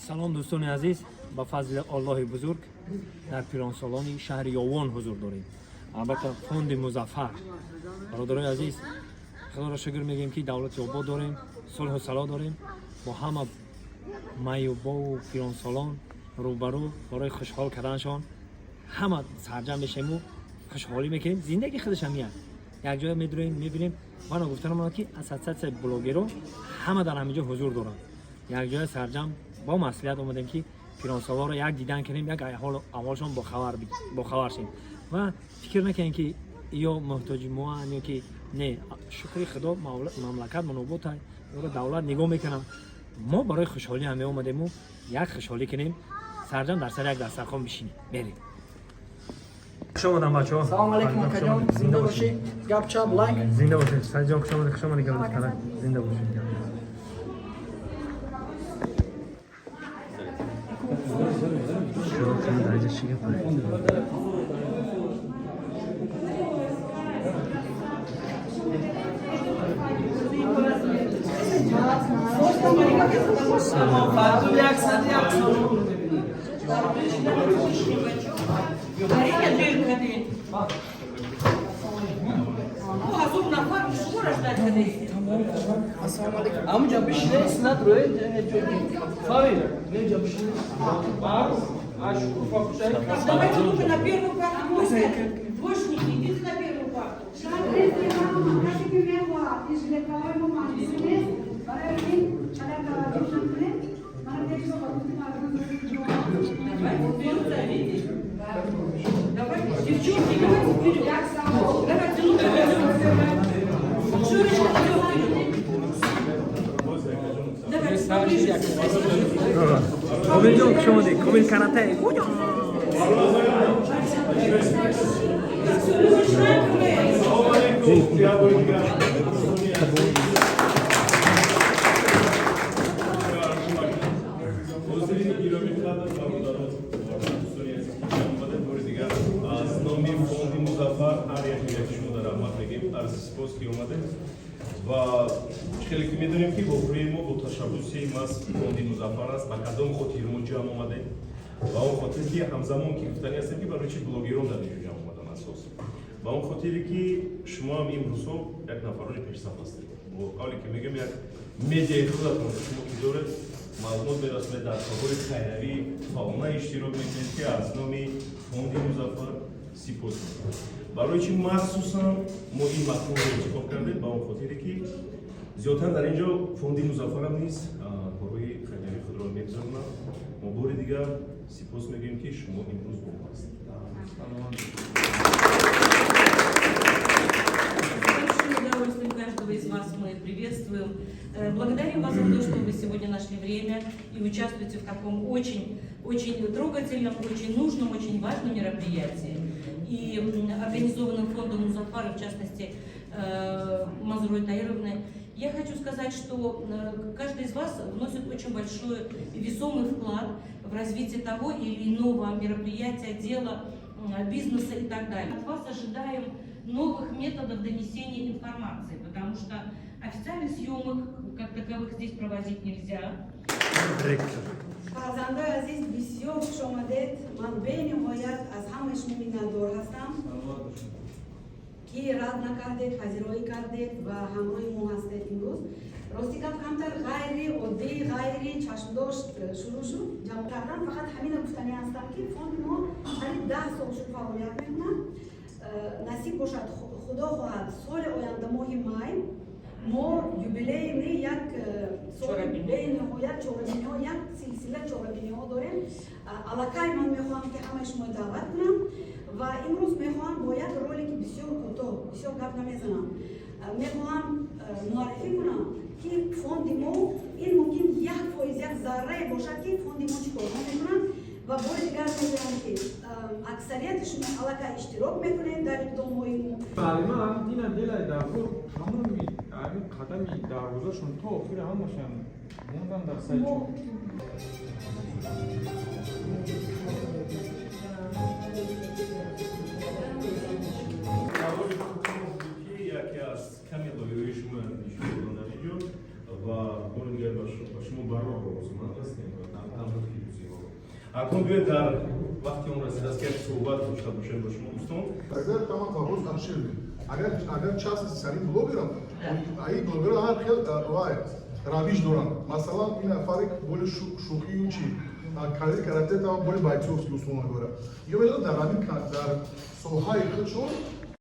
Салом, дӯстони азиз. Ба фазли Аллоҳи бузург дар пиронсолони шаҳри Ёвон ҳузур дорем. Албатта, фонди Музаффар. Бародарои азиз, Худоро шукр мегӯем, ки давлати обод дорем, сулҳу сало дорем. Бо ҳама маъюбову пиронсолон рӯбарӯ барои хушҳол карданашон ҳама сарҷам мешавему хушҳолӣ мекунем. Зиндагӣ худаш ҳам як якҷоя медурем, мебинем. Мана гуфтанам омад, ки ассотсиатсияи блогеро ҳама дар ҳаминҷо ҳузур доранд. Якҷоя сарҷам бо маслиҳат омадем, ки пиронсолоро як дидан кунем, як ҳолу аҳволшон бохабар шем ва фикр накунем, ки ё муҳтоҷи моанд ё ки не. Шукри Худо, мамлакат мунобота, ёро давлат нигоҳ мекунам. Мо барои хушҳолӣ ҳам меомадему як хушҳолӣ кунем, сарҷам дар сари як дастархон бишинем. Мерем. Хуш омадам, бачаҳо. Салом алейкум, акаҷон, зинда бошӣ. Гапчап, лайк. Зинда бошед. Саидҷон, хуш омадед, хуш омадед. Гапчап, зинда бошед. Шурӯъ кунед, дар инҷа чӣ гап? Амуҷа бишине, снат рӯи Фавил, неҷа бишине. Давайте лучше на первую парту. Двоечники, идите на первую парту. کسی که میخواهد این ژلک‌های ما مجلسی نیست، برای این قدر توجه نکنید. من پیش رو با مردم. Давайте вперед зовите. Давайте, девчонки, давайте вперед. Давайте, ну вперед. Шурочка, вперед, вперед. Давайте, поближе. Комилҷон, хуш омадед. Комил карате. Так, все, мы начинаем КВН. Салом алейкум, як бори дигар. Ҳозирини гиромиқадр, бародарон ва дӯстони азиз, ки ҷамъ омадем, бори дигар аз номи фонди Музаффар ҳар яке яки шумо дар раҳмат мегӯем, арзи сипос, ки омадем. Ва хеле ки медонем, ки вохӯрии мо бо ташаббуси маҳз фонди Музаффар аст. Ба кадом хотир мо ҷамъ омадем? Ба он хотир, ки ҳамзамон ки гуфтанӣ ҳастем, ки барои чи блогерон дар инҷо ҷамъ омадан, асос ба он хотире, ки шумо ҳам имрӯзҳо як нафарони пешсаф ҳастед. Бо қавле ки мегӯем, як медиаи худатон шумо ки доред, маълумот мерасонед, дар корҳои хайравӣ фаъолона иштирок мекунед, ки аз номи фонди Музаффар сипос мекунем. Барои чи махсусан мо ин маконро интихоб кардем? Ба он хотире, ки зиёдтар дар ин ҷо фонди Музаффарам низ корҳои хайравии худро мегузаронад. Мо бори дигар сипос мегӯем, ки шумо имрӯз бо мо ҳастед. С большим удовольствием каждого из вас мы приветствуем. Благодарим вас за то, что вы сегодня нашли время и участвуете в таком очень, очень трогательном, очень нужном, очень важном мероприятии. И организованным фондом Музаффара, в частности, Мазурой Таировной. Я хочу сказать, что каждый из вас вносит очень большой и весомый вклад в развитие того или иного мероприятия, дела, бизнеса и так далее. От вас ожидаем новых методов донесения информации, потому что официальных съемок как таковых здесь проводить нельзя. Фарзандои азиз, бисёр хуш омадед. Ман бениҳоят аз ҳамаи шумо миннатдор ҳастам, ки рад накардед, пазироӣ кардед ва ҳамроҳи мо ҳастед имрӯз. Рости гап, камтар ғайри оддӣ, ғайри чашмдошт шурӯъ шуд ҷамъ кардан. Фақат ҳамина гуфтанӣ ҳастам, ки фонди мо қариб 10 сол шуд фаъолият мекунад. Насиб бошад, Худо хоҳад, соли оянда моҳи май мо юбилейный як соли бениҳоят чорабиниҳо, як силсила чорабиниҳо дорем. Аллакай ман мехоҳам, ки ҳамаи шумо даъват кунам ва имрӯз мехоҳам бо як ролики бисёр кӯтоҳ, бисёр гап намезанам, мехоҳам муаррифӣ кунам, ки фонди мо ин мумкин 1%, як заррае бошад, ки фонди мо чӣ корҳо мекунад. Ва бори дигар мегӯям, ки аксарияти шумо аллакай иштирок мекунед дар иқдомҳои мо. Муаллима ҳам дина делай дар тамоми ҳамин қадами дарвозашон то охири ҳамашон мондан дар сайчон. Саволи ки яке аз ками лоиҳаҳои шумо нишон додан дар инҷо ва бори дигар ба шумо барор орзуманд ҳастем ва Акнун биёед, дар вақти он расидааст, ки як суҳбат дошта бошем бо шумо, дӯстон. Агар там вопрос обширный. Агар частности самим блогерам, аи блогерам ҳар хел вай равиш доранд. Масалан, ин нафаре более шӯхию чи карате, карате там более бойцовский, условно говоря. Ё медонам, дар ҳамин дар соҳаи худшон.